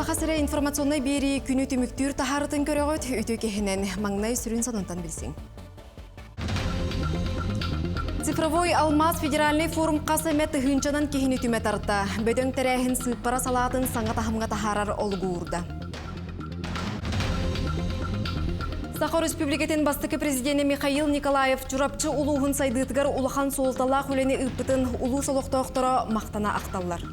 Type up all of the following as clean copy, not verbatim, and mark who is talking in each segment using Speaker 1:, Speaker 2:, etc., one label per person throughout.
Speaker 1: Саха сирэ информационнай биэрии күнү түмүктүүр таһаарытын көрөҕүт үтүө киһинэн маҥнай сүрүн сонунтан билсиҥ. Цифровой алмаз федеральный форум хас эмэ тыһыынчанан киһини түмэ тарта. Бөдөҥ тэрээһин сыыппара салаатын саҥа таһымҥа таһаарар олугуурда. Саха Өрөспүүбүлүкэтин бастакы президенэ Михаил Николаев Чурапчы улууһун сайдыытыгар улахан суолталаах үлэни ыыппытын улуус олохтоохторо махтана ахталлар.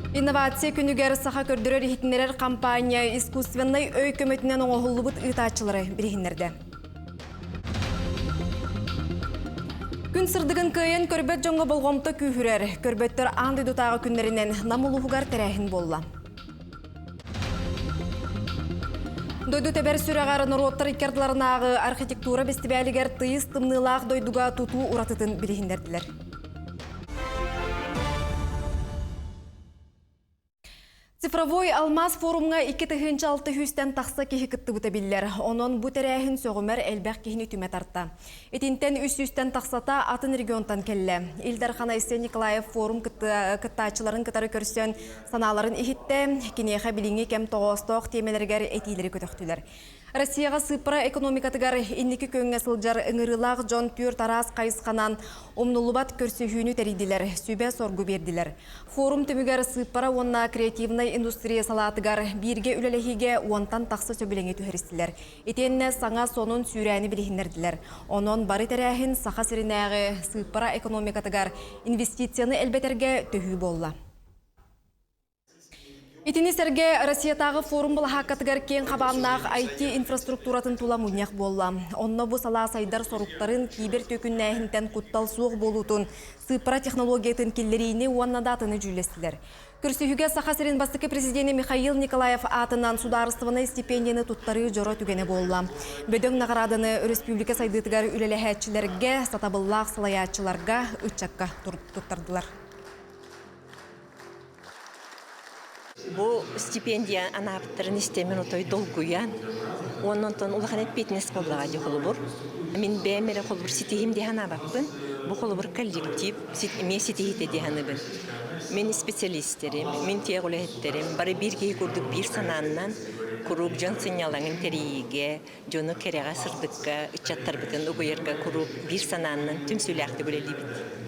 Speaker 1: Инновация күнүгэр саха көрдөрөр-иһитиннэрэр компания искусственнай өй көмөтүнэн оҥоһуллубут ыытааччылары билиһиннэрдэ. Күн сырдыгын кыайан көрбөт дьоҥҥо болҕомто күүһүрэр. Көрбөттөр аан дойдутааҕы күннэринэн Нам улууһугар тэрээһин буолла. Дойду тэбэр сүрэҕэр норуоттар икки ардыларынааҕы архитектура бэстибээлигэр тыйыс тымныылаах дойдуга тутуу уратытын билиһиннэрдилэр. Цифровой алмаас форумҥа 2006 сүүстэн тахса киһи кыттыбыта биллэр. Онон бу тэрээһин сөҕүмэр элбэх киһини түмэ тарта. Итинтэн үс сүүстэн тахсата атын регионтан кэллэ. Ил Дархан Айсен Николаев форум кыттааччыларын кытары көрсөн санааларын иһиттэ, киниэхэ билиҥҥи кэм тоҕоостоох тиэмэлэригэр этиилэри көтөхтүлэр. Россияҕа сыыппара экономикатыгар инники күөҥҥэ сылдьар ыҥырыылаах дьон түөрт араас хайысханан умнуллубат көрсүһүүнү тэрийдилэр, сүбэ-соргу биэрдилэр. Форум түмүгэр сыыппара уонна креативнай индустрия салаатыгар бииргэ үлэлэһиигэ уонтан тахса сөбүлэҥи түһэристилэр. Итиэннэ саҥа сонун сүүрээни билиһиннэрдилэр. Онон бары тэрээһин Саха сиринээҕи сыыппара экономикатыгар инвестицияны элбэтэргэ төһүү буолла. Итини сэргэ Россиятааҕы форум былаһааккатыгар киэҥ хабааннаах IT-инфраструктуратын тула мунньах буолла. Онно бу салаа сайдар соруктарын, кибер түөкүннээһинтэн куттал суох буолуутун, сыыппара технологиятын киллэриини уонна даатаны дьүүллэстилэр. Көрсүһүүгэ Саха сирин бастакы президенэ Михаил Николаев аатынан судаарыстыбаннай стипендияны туттарыы дьоро түгэнэ буолла. Бөдөҥ наҕарааданы өрөспүүбүлүкэ сайдыытыгар үлэлэһээччилэргэ, сатабыллаах салайааччыларга, ыччакка туттардылар.
Speaker 2: Бу стипендия анаабыттарын истэммин отой долгуйан, уонна онтон улахан эппиэтинэс буоллаҕа дии холобур. Мин бэйэм эрэ холобур ситиһим дии санаабаппын. Бу холобур коллектив эмиэ ситиһиитэ дии саныыбын. Мин специалистерим, мин тиэх үлэһиттэрим бары биир киһи курдук биир санааннан куруук дьон сынньалаҥын тэрийиигэ, дьону кэрэҕэ, сырдыкка, ыччаттарбытын угуйарга куруук биир санааннан түмсүүлээхтик үлэлиибит.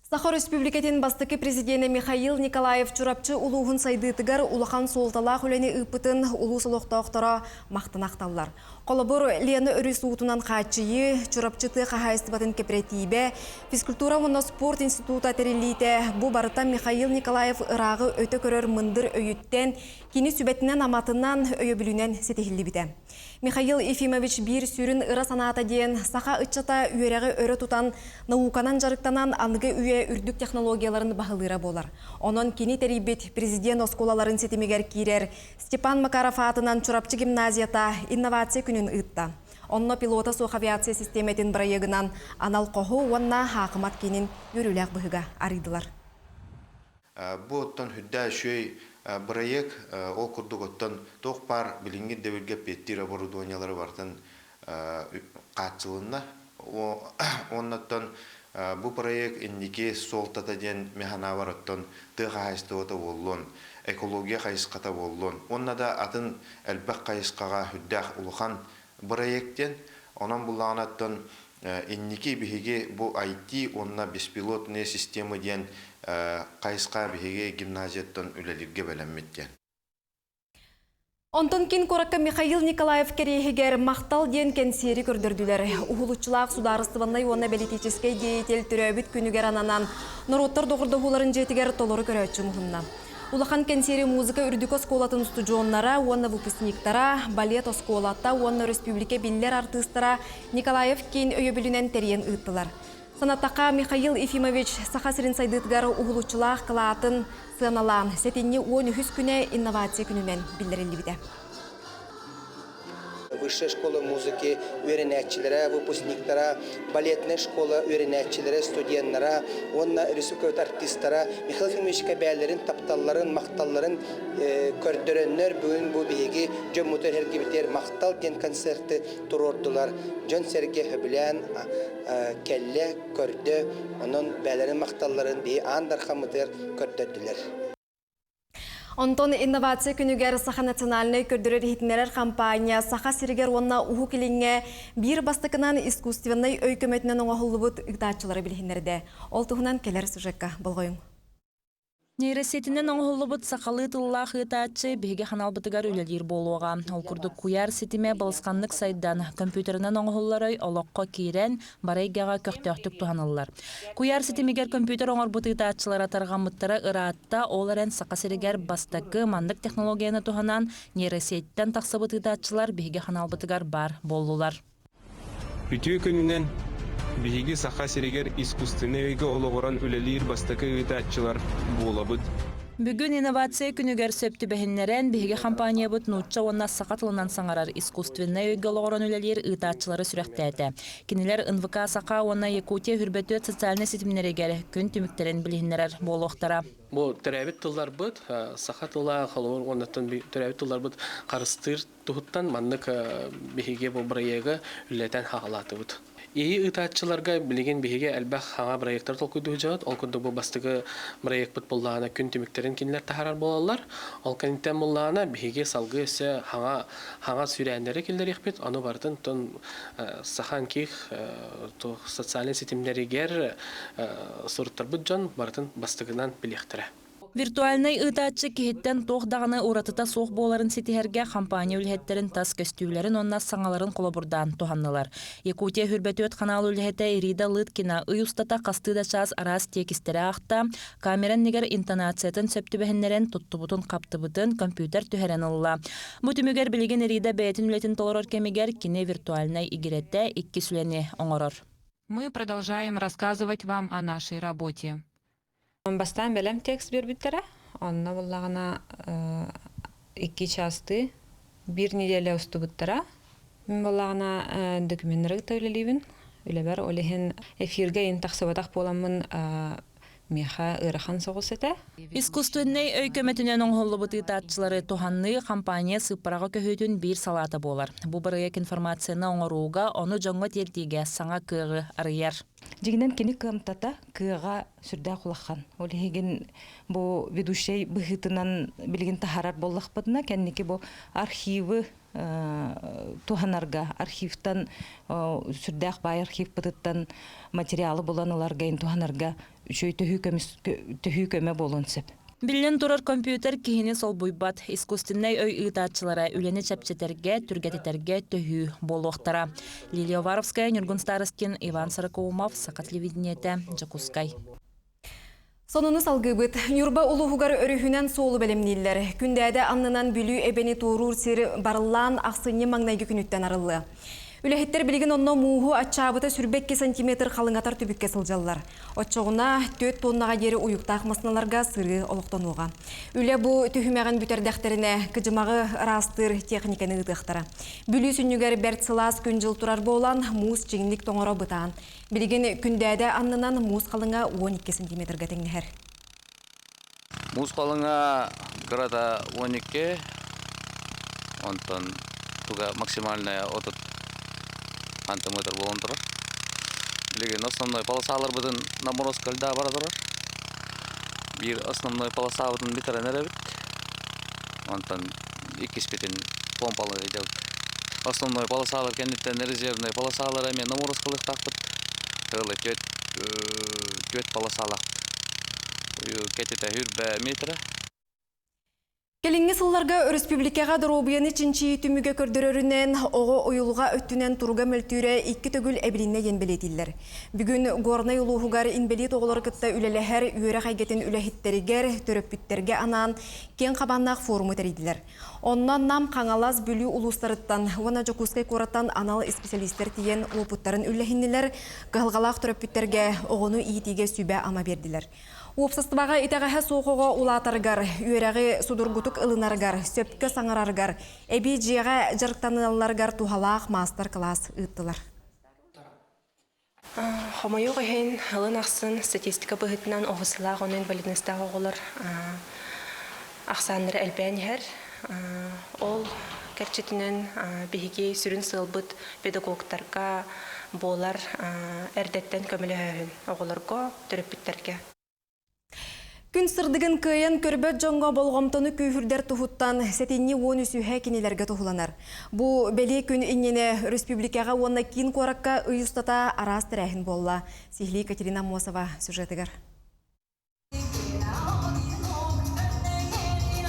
Speaker 1: Саха Өрөспүүбүлүкэтин бастакы президенэ Михаил Николаев Чурапчы улууһун сайдыытыгар улахан суолталаах үлэни ыыппытын улуус олохтоохторо махтана ахталлар. Холобур, Лена өрүс уутунан хааччыйыы, Чурапчы тыа хаһаайыстыбатын кэпэрэтиибэ, физкультура уонна спорт института тэриллиитэ бу барыта Михаил Николаев ырааҕы өтө көрөр мындыр өйүттэн, кини сүбэтинэн-аматынан, өйөбүлүнэн ситиһиллибитэ. Михаил Ефимович биир сүрүн ыра санаата диэн саха ыччата үөрэҕи өрө тутан, науканан дьарыктанан аныгы үйэ үрдүк технологияларын баһылыыра буолар. Онон кини тэрийбит президент оскуолаларын ситимигэр киирэр Степан Макаров аатынан Чурапчы гимназията инновация күнүн ыытта. Онно пилота суох авиация систиэмэтин бырайыагынан анал хоһу уонна хаакымат киинин үөрүүлээх быһыыга арыйдылар.
Speaker 3: Бу оттон үрдээ үчүгэй бырайыак, ол курдук оттон туох баар билиҥҥи ирдэбилгэ эппиэттиир оборудованиелары барытын хааччылынна. Уонна оттон бу проект инники суолтата диэн мин санаабар оттон тыа хаһаайыстыбата буоллун, экология хайысхата буоллун уонна да атын элбэх хайысхаҕа үрдээх улахан бырайыак диэн. Онон буллаҕына оттон Инники биһиги бу IT уонна беспилотные системы диэн хайысха биһиги гимназияттан үлэлииргэ бэлэммит диэн.
Speaker 1: Онтон кин куоракка Михаил Николаев кэриэһигэр «Махтал» диэн кэнсиэри көрдөрдүлэр. Уһулуччулаах судаарыстыбаннай уонна бэлитиичэскэй деятель төрөөбүт күнүгэр ананан норуоттар доҕордоһууларын дьиэтигэр толору көрөөччү муһунна. Улахан кэнсиэри музыка үрдүкү оскуолатын устудьуоннара уонна выпускниктара, балет оскуолата уонна өрөспүүбүлүкэ биллэр артыыстара Николаев киин өйөбүлүнэн тэрийэн ыыттылар. Санаттахха, Михаил Ефимович Саха сирин сайдыытыгар уһулуччулаах кылаатын сыаналаан, сэтинньи 13 күнэ инновация күнүнэн биллэриллибитэ.
Speaker 4: Высшая школа музыки үөрэнээччилэрэ, выпускниктара, балетная школа үөрэнээччилэрэ, студеннара уонна республика артистара Михаил Ефимовичка бэйэлэрин тапталларын, махталларын көрдөрөннөр бүгүн бу биһиги дьоммутугар эргибитигэр махтал диэн концерты туруордулар. Дьон-сэргэ сөбүлээн кэллэ, көрдө, онон бэйэлэрин махталларын биһи аан дархаммытыгар көрдөрдүлэр.
Speaker 1: Онтон инновация күнүгэр Саха национальнай көрдөрөр-иһитиннэрэр компания Саха сиригэр уонна Уһук Илиҥҥэ биир бастакынан искусственнай өй көмөтүнэн оҥоһуллубут ыытааччылары билиһиннэрдэ. Ол туһунан кэлэр сюжекка болҕойуҥ.
Speaker 5: Нейросетинэн оҥоһуллубут сахалыы тыллаах ыытааччы биһиги ханаалбытыгар үлэлиир буолуоҕа. Ол курдук куйаар ситимэ балысханнык сайдан, компьютерынан оҥоһуллар өй олоххо киирэн, бары эйгэҕэ көхтөөхтүк туһаныллар. Куйаар ситимигэр компьютер оҥорбут ыытааччылара тарҕаммыттара ыраатта, ол эрэн Саха сиригэр бастакы маннык технологияны туһанан нейросеттэн тахсыбыт ыытааччылар биһиги ханаалбытыгар баар буоллулар.
Speaker 6: Үтүө күнүнэн! Биһиги Саха сиригэр искусственнай өйгө олоҕуран үлэлиир бастакы ыытааччылар буолабыт.
Speaker 5: Бүгүн инновация күнүгэр сөп түбэһиннэрэн, биһиги компаниябыт нуучча уонна саха тылынан саҥарар искусственнай өйгө олоҕуран үлэлиир ыытааччылары сүрэхтээтэ. Кинилэр НВК Саха уонна Якутия Хүрбөтүөт социальнай ситимнэригэр күн түмүктэрин билиһиннэрэр буолуохтара.
Speaker 7: Бу төрөөбүт тылларбыт, саха тыла, холобур, уоннаттан төрөөбүт тылларбыт харыстыыр туһуттан маннык биһиги бу бырайыагы үлэлэтэн хаалаатыбыт. Ии ыытааччыларга билигин биһиги элбэх хаҥа бырайыактары толкуйдуу сылдьабыт. Ол курдук бу бастакы бырайыакпыт буллаҕына күн түмүктэрин кинилэр таһаарар буолаллар. Ол кэнниттэн буллаҕына биһиги салгыы өссө хаҥа хаҥа сүүрээннэри киллэриэхпит. Ону барытын тон Саха НКИХ социальнай ситимнэригэр суруттарбыт дьон барытын бастакынан билиэхтэрэ.
Speaker 5: Виртуальнай ыытааччы киһиттэн туох даҕаны уратыта суох буоларын ситиһэргэ компания үлэһиттэрин тас көстүүлэрин уонна саҥаларын холобурдаан туһаннылар. Якутия Хүрбэтүөт ханаал үлэһитэ Ирида Лыткина ый устата хастыы да чаас араас тиэкистэри аахта, камера иннигэр интонациятын сөп түбэһиннэрэн туттубутун-хаптыбытын компьютер түһэрэн ылла. Бу түмүгэр билигин Ирида бэйэтин үлэтин толорор кэмигэр кини виртуальнай игирэтэ иккис үлэни оҥорор.
Speaker 8: Мы продолжаем рассказывать вам о нашей работе.
Speaker 9: Бастаан бэлэм текст биэрбиттэрэ. Онно буллаҕына икки чаастыы биир неделя устубуттара. Мин буоллаҕына докуменнары кытта үлэлиибин. Үлэбэр ол иһин эфиргэ иһин тахсыбатах буоламмын миэхэ ыарахан соҕус этэ.
Speaker 5: Искусственнай өй көмөтүнэн оҥоһуллубут ыытааччылары туһаныы компания сыыппараҕа көһүүтүн биир салаата буолар. Бу бырайыак информацияны оҥорууга, ону дьоҥҥо тиэрдиигэ саҥа кыаҕы арыйар.
Speaker 10: Дьиҥинэн кини кыамтата, кыаҕа сүрдээх улахан. Ол иһигин бу ведущай быһыытынан билигин таһаарар буоллахпытына, кэнники бу архивы туһанарга, архивтан сүрдээх баай архивпытыттан материалы булан ыларга, туһанарга үчүгэй төһүү көмө буолуон сөп.
Speaker 5: Биллэн турар, компьютер киһини солбуйбат. Искусственнай өй ыытааччылара үлэни чэпчэтэргэ, түргэтитэргэ төһүү буолуохтара. Лилия Уваровская, Ньургун Старостин, Иван Сорокоумов, Саха телевидениетэ, Дьокуускай.
Speaker 1: Сонуну салгыыбыт. Ньурба улууһугар өрүһүнэн суолу бэлэмнииллэр. Күндээдэ аннынан Бүлүү эбэни туоруур сир барыллаан ахсынньы маҥнайгы күнүттэн арыллыа. Үлэһиттэр билигин онно мууһу аччаабыта 22 сантиметр халыҥатар түбүккэ сылдьаллар. Оччоҕуна 4 тоннаҕа диэри уйуктаах массыыналарга сырыы олохтонуоҕа. Үлэ бу түһүмэҕин бүтэрдэхтэринэ, кыдьымаҕы ыраастыыр техниканы ыытыахтара. Бүлүү сүнньүгэр бэрт сылаас күн-дьыл турар буолан, муус чиҥник тоҥоро бытаан. Билигин Күндээдэ аннынан муус халыҥа 12 сантиметрга тэҥнэһэр.
Speaker 11: Муус халыҥа кырата 12, онтон туга максимальная 30 сантиметр буолан турар. Билигин основной полосаларбытын наморозка льда бара турар. Биир основной полосабытын бүтэрэн эрэбит. Онтон иккиспитин помпалыы ыытабыт. Основной полосалар кэнниттэн резервный полосалар эмиэ наморозкалыахтаахпыт. Ыалы түөрт полосалаахпыт. Кэтитэ хүрбэ метра.
Speaker 1: Кэлиҥҥи сылларга өрөспүүбүлүкэҕэ доруобуйаны чинчийии түмүгэ көрдөрөрүнэн, оҕо уйулҕа өттүнэн туруга мөлтүүрэ икки төгүл эбилиннэ диэн бэлиэтииллэр. Бүгүн Горнай улууһугар инбэлиит оҕолору кытта үлэлэһэр үөрэх эйгэтин үлэһиттэригэр, төрөппүттэргэ анаан киэҥ хабааннаах форуму тэрийдилэр. Онно Нам, Хаҥалас, Бүлүү улуустарыттан уонна Дьокуускай куораттан анал исписэлиистэр тиийэн уопуттарын үллэһиннилэр, кыһалҕалаах төрөппүттэргэ оҕону иитиигэ сүбэ-ама биэрдилэр. Уопсастыбаҕа итэҕэһэ суох оҕо улаатарыгар, үөрэҕи судургутук ылынарыгар, сөпкө саҥарарыгар, эбии дьиэҕэ дьарыктаналларыгар туһалаах маастар-кылаас ыыттылар.
Speaker 12: Хомойуох иһин, ылын ахсын статистика быһыытынан оҕусулаах уонна инвалидностаах оҕолор ахсааннара элбээн иһэр. Ол кэрчитинэн биһиги сүрүн сыалбыт педагогтарга буолар эрдэттэн көмөлөһөөһүн оҕолорго, төрөппүттэргэ.
Speaker 1: Күн сырдыгын кыайан көрбөт дьоҥҥо болҕомтону күүһүрдэр туһуттан сэтинньи 13-үһэ кинилэргэ туһуланар. Бу бэлиэ күн иннинэ республикаҕа уонна киин куоракка ый устата араас тэрээһин буолла. Сиһилии Екатерина Аммосова сюжетыгар.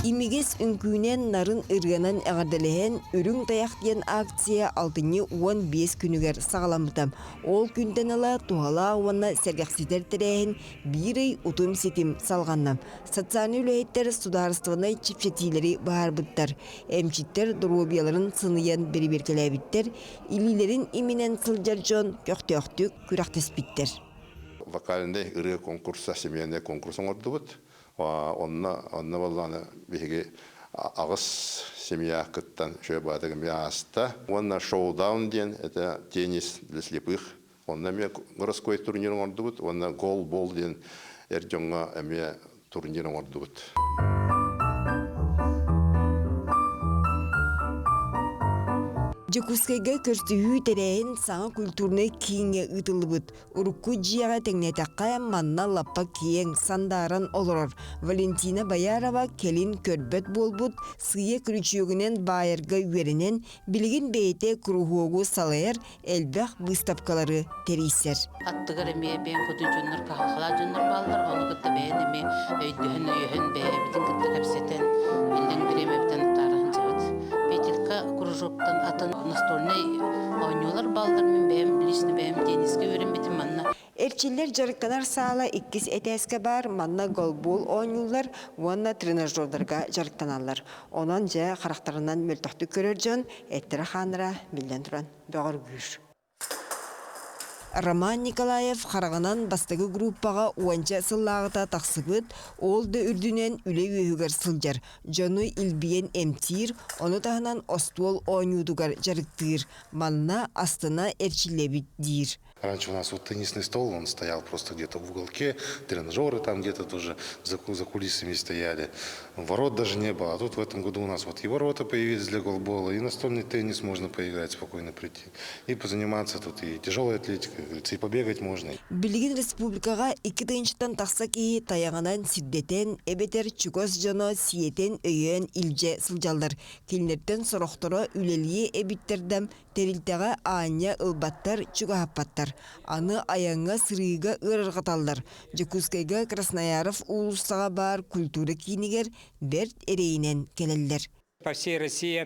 Speaker 13: Имигэс үҥкүүнэн, нарын ырыанан эҕэрдэлэһэн Үрүҥ тайах диэн акция алтынньы 15 күнүгэр саҕаламмыта. Ол күнтэн ыла туһалаах уонна сэргэхситэр тэрээһин биир ый утум-ситим салҕанна. Социальнай үлэһиттэр судаарыстыбаннай чэпчэтиилэри быһаарбыттар, эмчиттэр доруобуйаларын сыныйан бэрэбиэркэлээбиттэр, илиилэрин иминэн сылдьар дьон көхтөөхтүк күрэхтэспиттэр.
Speaker 14: Вокальнай ырыа конкурса, семейный конкурс оҥордубут. Онно онно буоллаҕына биһиги аҕыс семья кыттан үчүгэй баҕатык эмиэ ааста. Уонна шоудаун диэн это теннис для слепых. Онно эмиэ городской турнир оҥордубут уонна голбол диэн эр дьоҥҥо эмиэ турнир оҥордубут.
Speaker 13: Дьокуускайга көрсүһүү тэрээһин саҥа культурнай кииҥҥэ ыытыллыбыт. Урукку дьиэҕэ тэҥнээтэххэ, манна лаппа киэҥ, сандааран олорор. Валентина Боярова кэлин көрбөт буолбут, сыыйа күрүчүөгүнэн баайарга үөрэнэн, билигин бэйэтэ куруһуогу салайар, элбэх быыстапкалары тэрийсэр.
Speaker 15: Аттыгар эмиэ бэйэм кутун дьоннор, кыһалҕалаах дьоннор бааллар, ону кытта бэйэн эмиэ өйдөһөн, өйөһөн, бэйэбитин кытта кэпсэтэн, иллэҥ бириэмэбитин атаара сылдьабыт. Петелька кружоктан атын настольнай оонньуулар бааллар, мин бэйэм лично бэйэм теннискэ үөрэммитим манна.
Speaker 13: Эрчиллэр дьарыктанар саала иккис этээскэ баар, манна голбол оонньууллар уонна тренажердарга дьарыктаналлар. Онон дьэ харахтарынан мөлтөхтүк көрөр дьон эттэрэ-хааннара биллэн туран бөҕөргүүр. Роман Николаев хараҕынан бастакы группаҕа уонча сыллааҕыта тахсыбыт, ол да үрдүнэн үлэ үөһүгэр сылдьар, дьону илбийэн эмтиир, ону таһынан остуол оонньуутугар дьарыктыыр, манна астына эрчиллэбит диир.
Speaker 16: Раньше у нас вот теннисный стол, он стоял просто где-то в уголке, тренажеры там где-то тоже за, за кулисами стояли. Ворот даже не было. А тут в этом году у нас вот и ворота появились для голбола, и настольный теннис можно поиграть, спокойно прийти. И позаниматься тут и тяжелой атлетикой, как говорится, и побегать можно.
Speaker 13: Билигин республикаҕа икки тыһыынчаттан тахса киһи тайаҕынан сирдэтэн, эбэтэр чугас дьоно сиэтэн, өйөөн илдьэ сылдьаллар. Кинилэртэн сорохторо үлэлиэ эбиттэр да, тэрилтэҕэ аанньа ылбаттар, чугаһаппаттар. Аны айаҥҥа сырыыга ыарырҕаталлар. Дьокуускайга Краснояров уулуссаҕа баар культура киинигэр бэрт эрэйинэн кэлэллэр.
Speaker 17: По всей России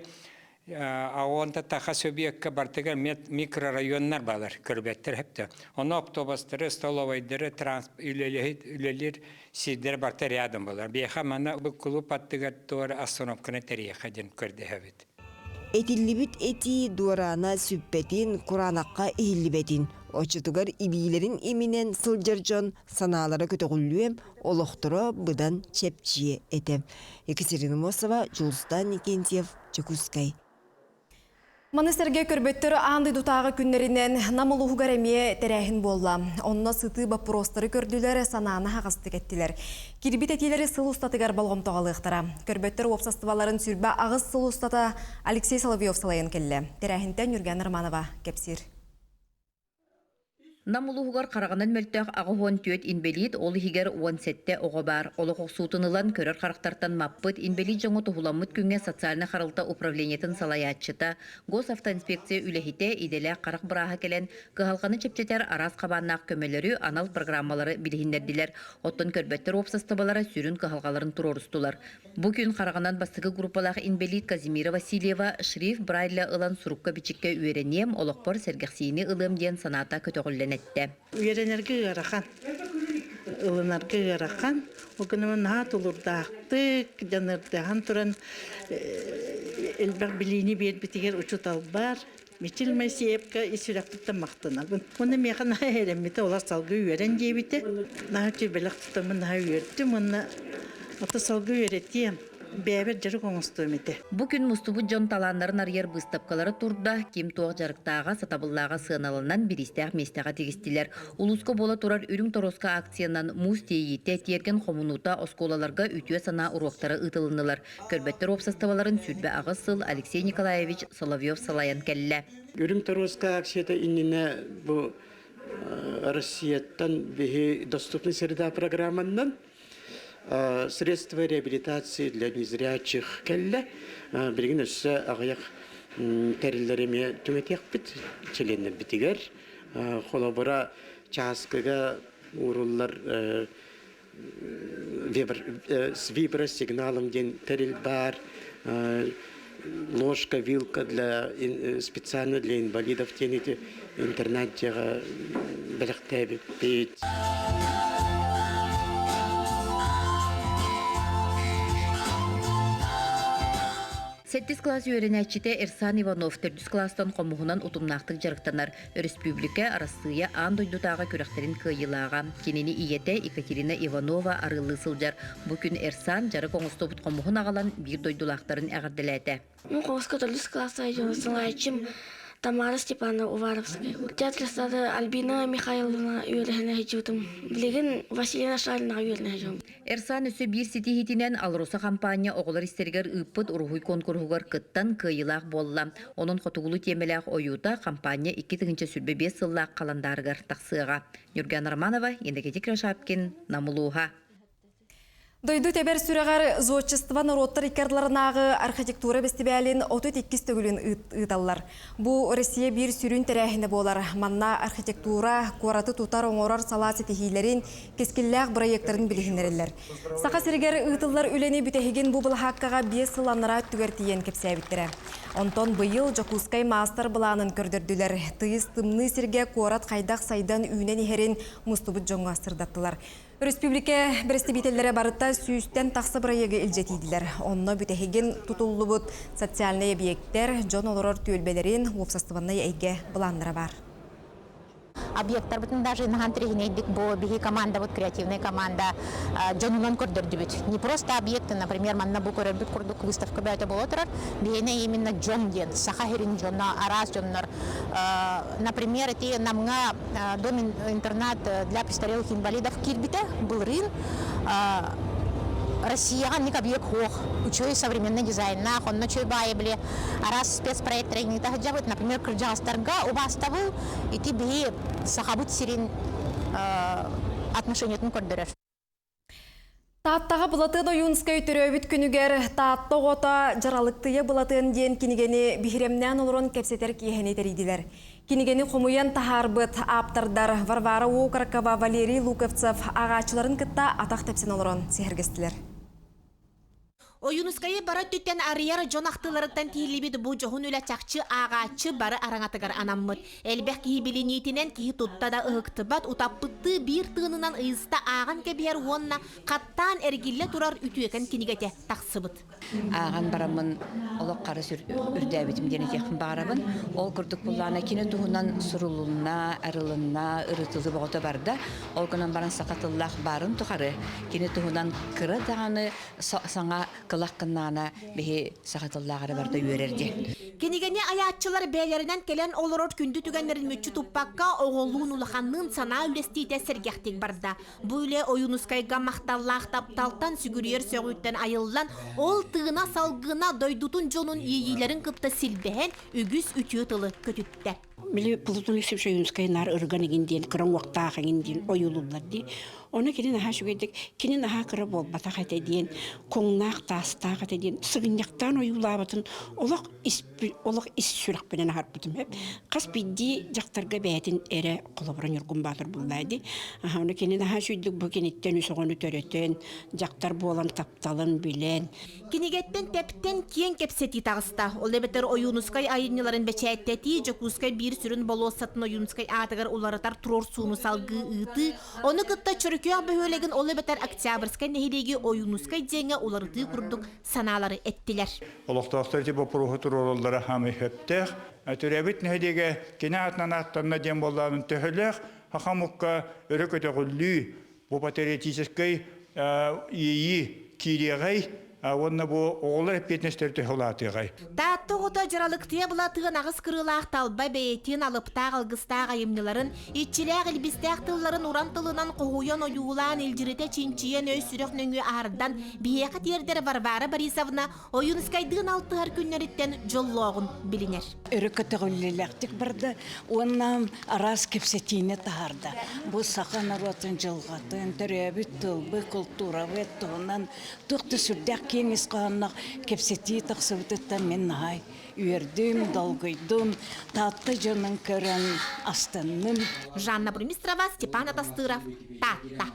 Speaker 17: АОН-та таха субъекка бартыгар микрорайоннар баалар, көрбөттөр хэптэ. Ону автобустары, столовайдары, үлэлиир сирдэр барта рядом болар. Биэхэ мана бу клуб аттыгар туора остановканы тэрийэхэ диэн көрдөһөбүт.
Speaker 13: Этиллибит этии дуораана сүппэтин, кураанахха иһиллибэтин, оччотугар илиилэрин иминэн сылдьар дьон санаалара көтөҕүллүө, олохторо быдан чэпчиэ этэ. Екатерина Мосова, Дьулустаан Никентьев, Дьокуускай.
Speaker 1: Маны сэргэ көрбөттөр аан дойдутааҕы күннэринэн Нам улууһугар эмиэ тэрээһин буолла. Онно сытыы боппуруостары көрдүлэр, санааны аһаҕастык эттилэр. Кирбит этиилэри сыл устатыгар болҕомтоҕо ылыахтара. Көрбөттөр уопсастыбаларын 28 сыл устата Алексей Соловьев салайан кэллэ. Тэрээһинтэн Ньурган Романова кэпсиир.
Speaker 18: Нам улууһугар хараҕынан мөлтөх 84 инбэлиит, ол иһигэр 17 оҕо баар. Олох охсуутун ылан, көрөр харахтартан маппыт инбэлиит дьоҥҥо туһуламмыт күҥҥэ социальнай харалта управлениетын салайааччыта, госавтоинспекция үлэһитэ, идэлээх харах бырааһа кэлэн, кыһалҕаны чэпчэтэр араас хабааннаах көмөлөрү, анал программалары билиһиннэрдилэр. Оттон көрбөттөр уопсастыбалара сүрүн кыһалҕаларын туруорустулар. Бу күн хараҕынан бастакы группалаах инбэлиит Казимира Васильева шрифт Брайля ылан сурукка-бичиккэ үөрэниэм, олохпор сэргэхсийиини ылыам диэн санаата көтөҕүллэн эттэ.
Speaker 19: Үөрэнэргэ ыарахан, ылынарга ыарахан. Ол гынан наһаа тулурдаахтык, дьаныардаһан туран элбэх билиини биэрбитигэр учууталбар. Мичил Моисеевка ис сүрэхпиттэн махтанабын. Уонна миэхэ наһаа эрэммитэ, олор салгыы үөрэн диэбитэ. Наһаа үчүгэй бэлэх тутаммын наһаа үөрдүм уонна ото салгыы үөрэтиэм. Бэйэбэр дьарык оҥостуом этэ.
Speaker 18: Бу күн мустубут дьон талааннарын арыйар быыстапкалара турда, ким туох дьарыктааҕа, сатабыллааҕа сыаналанан бириистээх миэстэҕэ тигистилэр. Улууска буола турар Үрүҥ торуоска акциянан муус тиэйиитэ, тиэргэн хомунуута, оскуолаларга үтүө санаа уруоктара ыытылыннылар. Көрбөттөр уопсастыбаларын 28 сыл Алексей Николаевич Соловьев салайан кэллэ.
Speaker 20: Үрүҥ торуоска акцията иннинэ бу Россияттан биһи «Доступный среда» программаннан средства реабилитации для незрячих кэллэ. Билигин өссө аҕыйах тэриллэри эмиэ түҥэтиэхпит чилиэннэрбитигэр. Холобура, чааскыга ууруллар с вибросигналом диэн тэрил баар. Ложка, вилка для специально для инвалидов диэн ити интернат дьиэҕэ бэлэхтээбиппит.
Speaker 18: Сэттис кылаас үөрэнээччитэ Эрсан Иванов төрдүс кылаастан хомуһунан утумнаахтык дьарыктанар. Өрөспүүбүлүкэ, Арассыыйа аан дойдутааҕы күрэхтэрин кыайыылааҕа. Кинини ийэтэ Екатерина Иванова арыаллыы сылдьар. Бу күн Эрсан дьарык оҥостубут хомуһун аҕалан биир дойдулаахтарын эҕэрдэлээтэ.
Speaker 21: Ну, хомуска төрдүс кылааска салайааччым Тамара Степанова Уваровская. Театр сада Альбина Михайловна үөрэхинэ сылдьыбытым. Билигин Василина Шалинаҕа үөрэнэ сылдьабын.
Speaker 18: Эрсан өссө биир ситиһиитинэн АЛРОСА хампаанньа оҕолор истэригэр ыыппыт уруһуй куонкуруһугар кыттан кыайыылаах буолла. Онон хотугулуу тиэмэлээх ойуута хампаанньа 2025 сыллаах халандаарыгар тахсыаҕа. Нюргана Романова, Иннокентий Кривошапкин, Нам улууһа.
Speaker 1: Дойду тэбэр сүрэҕэр зодчество норуоттар икки ардыларынааҕы архитектура бэстибээлин 32 төгүлүн ыыталлар. Бу Россия биир сүрүн тэрээһинэ буолар. Манна архитектура, куораты тутар, оҥорор салаа ситиһиилэрин, кэскиллээх бырайыактарын билиһиннэрэллэр. Саха сиригэр ыытыллар үлэни бүтэһигин бу былаһааккаҕа 5 сыл анараа өттүгэр тиийэн кэпсээбиттэрэ. Онтон быйыл Дьокуускай маастар-былаанын көрдөрдүлэр. Тыйыс тымныы сиргэ куорат хайдах сайдан үүнэн иһэрин мустубут дьоҥҥо сырдаттылар. Өрөспүүбүлүкэ бэрэстэбиитэллэрэ барыта сүүстэн тахса бырайыагы илдьэ тиийдилэр. Онно бүтэһигин тутуллубут социальнай эбийиэктэр, дьон олорор түөлбэлэрин, уопсастыбаннай эйгэ былааннара баар.
Speaker 22: Объекттарбытын даже наһан тириһинэйдик бу биһи командабыт, креативная команда дьонунан көрдөрдүбүт. Не просто объекты, например, манна бу көрөрбүт курдук выставка бөөтө буола турар. Биһиэнэ именно дьон диэн, саха сирин дьоно, араас дьоннор. Например, ити Намҥа дом-интернат для престарелых инвалидов киирбитэ былырыын Россияҕа ник объект суох үчүгэй современный дизайннаах онно үчүгэй баайы били араас спецпроект тренингта сылдьабыт например кырдьаҕастарга убаастабыл ити биһи сахабыт сирин отношениетын көрдөрөр.
Speaker 1: Тааттаҕа Былатыан Ойуунскай төрөөбүт күнүгэр Таатта оҕото Дьаралыктыйа Былатыан диэн кинигэни биһирэмнээн олорон кэпсэтэр киэһэни тэрийдилэр. Кинигэни хомуйан таһаарбыт ааптардар Варвара Окорокова, Валерий Луковцев ааҕааччыларын кытта атах тэпсэн олорон сэһэргэстилэр.
Speaker 22: Ойуунускайы бары өттүттэн арыйар дьон ахтыыларыттан тиһиллибит бу дьоһун үлэ чахчы ааҕааччы бары араҥатыгар анаммыт. Элбэх киһи билиниитинэн киһи тутта да ыһыктыбат, утаппыттыы биир тыынынан ыйыста ааҕан кэбиһэр уонна хаттаан эргиллэ турар үтүөкэн кинигэтэ тахсыбыт.
Speaker 23: Ааҕан бараммын олох харыс үрдээбитим диэн этиэхпин баҕарабын. Ол курдук буллаана кини туһунан сурулунна, арылынна, ырытылыы боҕото барда. Ол гынан баран саха тыллаах баарын тухары кини туһунан кыра даҕаны саҥа кылах гыннаана биһи саха тыллаах эрэ барда үөрэр диэн.
Speaker 22: Кинигэни айааччылар бэйэлэринэн кэлэн олорор күндү түгэннэрин мүччү туппакка, оҕолуун улаханныын санаа үллэстиитэ сэргэхтик барда. Бу үлэ Ойуунускайга махталлаах тапталтан, сүгүрүйэр сөҕүүттэн айыллан, ол тыына салгына дойдутун дьонун иэйиилэрин кытта силбэһэн, үгүс үтүө тылы көтүттэ.
Speaker 24: Били Платон Алексеевич Ойуунускай наар ырган игин диэн, кыра уҥуохтаах игин диэн ойуулууллар дии. Ону кини наһаа үчүгэйдик, кини наһаа кыра буолбатах этэ диэн, куҥнаах таастаах этэ диэн сыгынньахтаан ойуулаабытын олох ис олох ис сүрэхпинэн аһарбытым эп. Хас биирдии дьахтарга бэйэтин эрэ холобура Ньургун Баатыр буллаа дии. Ону кини наһаа үчүгэйдик бу киниттэн үс оҕону төрөтөн, дьахтар буолан тапталын билэн,
Speaker 22: Кинигэттэн тэптэн киэҥ кэпсэтии таҕыста. Ол эбэтэр Ойуунускай айымньыларын бэчээттэтии, Дьокуускай биир сүрүн болуоссатын Ойуунускай аатыгар уларытар туруорсууну салгыы ыытыы, ону кытта чөрү
Speaker 2: Чөркөөх бөһүөлэгин ол эбэтэр Октябрьскай нэһилиэги Ойуунускай диэҥҥэ уларытыы курдук санаалары эттилэр.
Speaker 3: Олохтоохтор ити боппуруоһу туруораллара хаамай сөптөөх. Төрөөбүт нэһилиэгэ кини аатынан ааттанна диэн буоллаҕын төһөлөөх саха омукка өрө көтөҕүллүү, бу патриотическай иэйии киириэҕэй уонна бу оҕолор эппиэтинэстэрэ төһө улаатыаҕай?
Speaker 2: Таатта оҕото дьаралыктыйа былатыан аҕыс кырыылаах талба бэйэтин алыптаах алгыстаах айымньыларын, иччилээх илбистээх тылларын уран тылынан хоһуйан ойуулаан илдьиритэ чинчийэн өй-сүрэх нөҥүө аһардан биһиэхэ тиэрдэр Варвара Борисовна Ойуунускайдыын алтыһар күннэриттэн дьоллооҕун билинэр.
Speaker 4: Өрө көтөҕүллүүлээхтик барда уонна араас кэпсэтиини таһаарда. Бу саха норуотун дьылҕатын, төрөөбүт тылбыт, култуурабыт туһунан туох да сүрдээх киэҥ ис хоһоонноох кэпсэтии тахсыбытыттан мин наһаа үөрдүм, долгуйдум, Таатта дьонун көрөн астынным.
Speaker 2: Жанна Бурмистрова, Степан Атастыров, Таатта.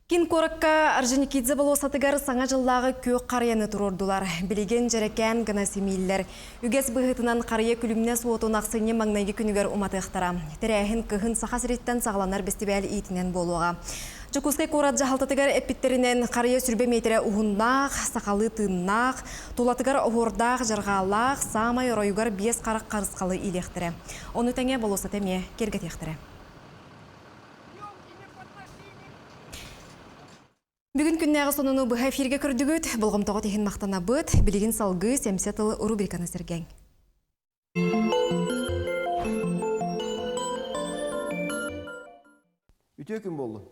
Speaker 1: Кин куоракка Орджоникидзе болуоссатыгар Саҥа дьыллааҕы күөх харыйаны туруордулар. Билигин дьэрэкээн гына симииллэр. Үгэс быһыытынан харыйа күлүмнэс уотун ахсынньы маҥнайгы күнүгэр уматыахтара. Тэрээһин кыһын Саха сириттэн саҕаланар бэстибээл иитинэн буолуоҕа. Дьокуускай куорат дьаһалтатыгар эппиттэринэн, харыйа сүрбэ миэтэрэ уһуннаах, сахалыы тыыннаах, тулатыгар оһуордаах, дьарҕаалаах, саамай оройугар биэс харах харысхалы иилиэхтэрэ. Ону тэҥэ болуоссаты эмиэ киэргэтиэхтэрэ. Бүгүн күннээҕи сонуну быһа эфиргэ көрдүгүт. Болҕомтоҕут иһин махтанабыт. Билигин салгыы Сэмсэ тыл рубриканы сэргээҥ.
Speaker 6: Үтүө күн буоллун.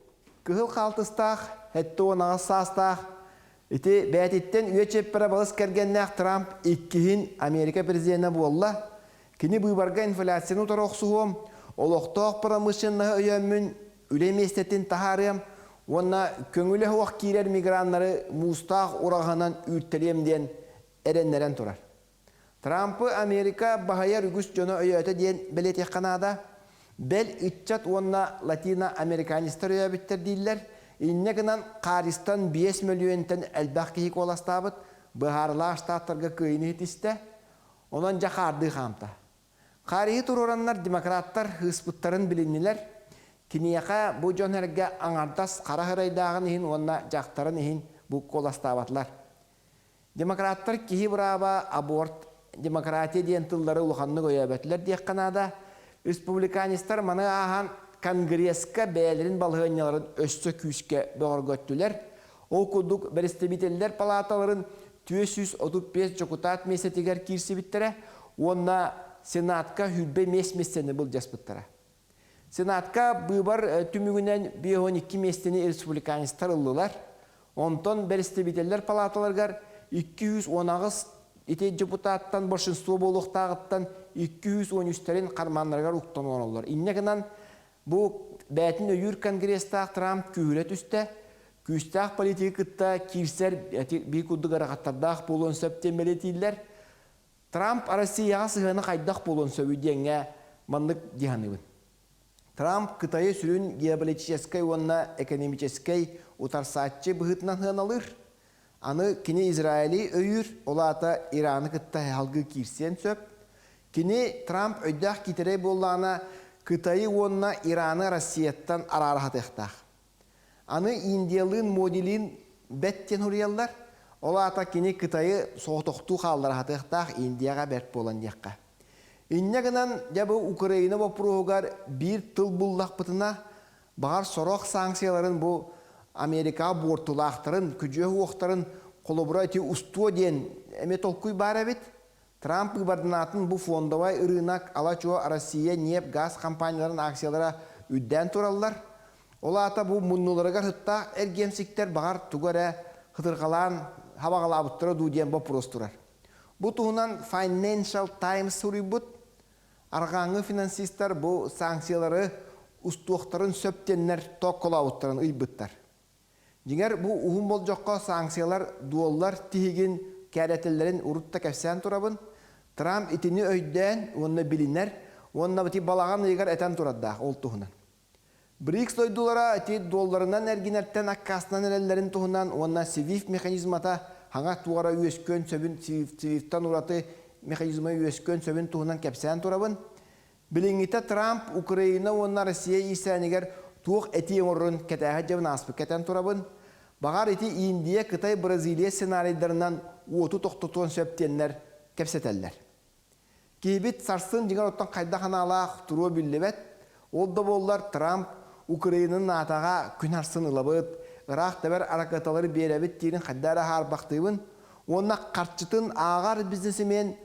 Speaker 6: Кыһыл хаалтыстаах, 78 саастаах, ити бэйэтиттэн үйэ чиэппэрэ балыс кэргэннээх Трамп иккиһин Америка президенэ буолла. Кини быыбарга инфляцияны утары охсуһуом, олохтоох промышленноһы өйөөммүн үлэ миэстэтин таһаарыам уонна көҥүлэ суох киирэр миграннары муустаах ураҕаһынан үүртэлиэм диэн эрэннэрэн турар. Трампы Америка баһыйар үгүс дьоно өйөөтө диэн бэлиэтиэххэ наада. Бэл ыччат уонна латино-американецтар өйөөбүттэр дииллэр. Инньэ гынан Харистан 5 мөлүйүөнтэн элбэх киһи куоластаабыт, быһаарылаах штаттарга кыайыыны ситистэ. Онон дьэ хаардыы хаамта. Хаарыйы туруораннар демократтар ыыспыттарын билиннилэр. Киниэхэ бу дьон эргэ аҥардас хара ырайдааҕын иһин уонна дьахтарын иһин бу куоластаабатылар. Демократтар киһи бырааба, аборт, демократия диэн тыллары улаханнык өйөөбөтүлэр диэххэ наада. Республиканецтар маны ааһан Конгресска бэйэлэрин балаһыанньаларын өссө күүскэ бөҕөргөттүлэр. Ол курдук бэрэстэбиитэллэр палааталарын 435 дьокутаат миэстэтигэр киирсибиттэрэ уонна Сенатка 25 миэстэни былдьаспыттара. Сенатка быыбар түмүгүнэн 52 миэстэни республиканецтар ыллылар. Онтон бэрэстэбиитэллэр палааталарыгар 218 ити депутаттан большинство буолуохтааҕыттан 213-тэрин карманнарыгар уктан олороллор. Инньэ гынан Бу бэйэтин өйүүр конгресстаах Трамп күүһүрэ түстэ. Күүстээх политика кытта киирсэр биир курдук ыарахаттардаах буолуон сөп диэн бэлиэтииллэр. Трамп Россияҕа сыһыана хайдах буолуон сөбүй диэҥҥэ маннык дии саныыбын. Трамп Кытайы сүрүн геополитическай уонна экономическэй утарсааччы быһыытынан сыаналыыр. Аны кини Израили өйүүр, ол аата Ираны кытта салгыы киирсиэн сөп. Кини Трамп өйдөөх киитэрэй буоллаҕына, Кытайы уонна Ираны Россияттан араара сатыахтаах. Аны Индиялыын Модилиин бэт диэн суруйаллар, ол аата кини Кытайы соҕотохтуу хааллара сатыахтаах Индияҕа бэрт буолан диэххэ. Инньэ гынан, дьэ бу Украина боппуруоһугар биир тыл буллахпытына, Баҕар сорох санкцияларын бу Америкаҕа буортулаахтарын, күдьүө уохтарын холобура ити устуо диэн эмиэ толкуй баар эбит. Трамп быыбарданаатын бу фондовай ырыынак ала-чуо Россия ньиэп-газ компанияларын акциялара үрдээн тураллар. Ол аата бу муннуларыгар сыттаах эргиэмсиктэр баҕар тугу эрэ хытырҕалаан хабаҕалаабыттара дуу диэн боппуруос турар. Бу туһунан Financial Times суруйбут. Арҕааҥҥы финансистар бу санкциялары устуохтарын сөп диэннэр тоокколообуттарын ыйбыттар. Дьиҥэр, бу уһун болдьоххо санкциялар дуоллар тиһигин кээрэтэллэрин урут да кэпсээн турабын. Трамп итини өйдөөн уонна билинэр уонна ити балаҕан ыйыгар этэн турардаах ол туһунан. БРИКС дойдулара ити дуолларынан эргинэртэн аккаастанан эрэллэрин туһунан уонна SWIFT механизмата хаҥа туора үөскүөн сөбүн SWIFT-тан ураты механизма үөскүөн сөбүн туһунан кэпсээн турабын. Билиҥҥитэ Трамп Украина уонна Россия иирсээнигэр туох этии оҥорорун кэтээһэ дьабын ааспыкка этэн турабын. Баҕар ити Индия, Кытай, Бразилия сценарийдарынан уоту тохтотуон сөп диэннэр кэпсэтэллэр. Киһибит сарсын дьиҥэр оттон хайдах анаалаах туруо биллибэт. Ол да буоллар Трамп Украинаны НАТО-ҕа күн арсын ылабыт, ыраах тэбэр аракыаталары биэрэбит диирин хайда эрэ хаарбахтыыбын. Уонна харчытын ааҕар бизнесмен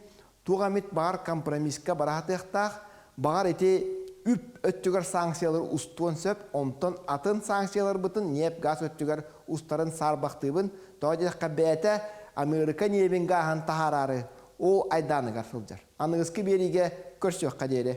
Speaker 6: туох эмит баҕар компромисска бара сатыахтаах, баҕар ити үп өттүгэр санкциялары устуон сөп, онтон атын санкцияларбытын ньиэп-гаас өттүгэр устарын саарбахтыыбын. Тоҕо диэтэххэ бэйэтэ Америка ньиэбин гааһын таһаараары ол айдааныгар сылдьар. Аныгыскы биэриигэ көрсүөххэ диэри.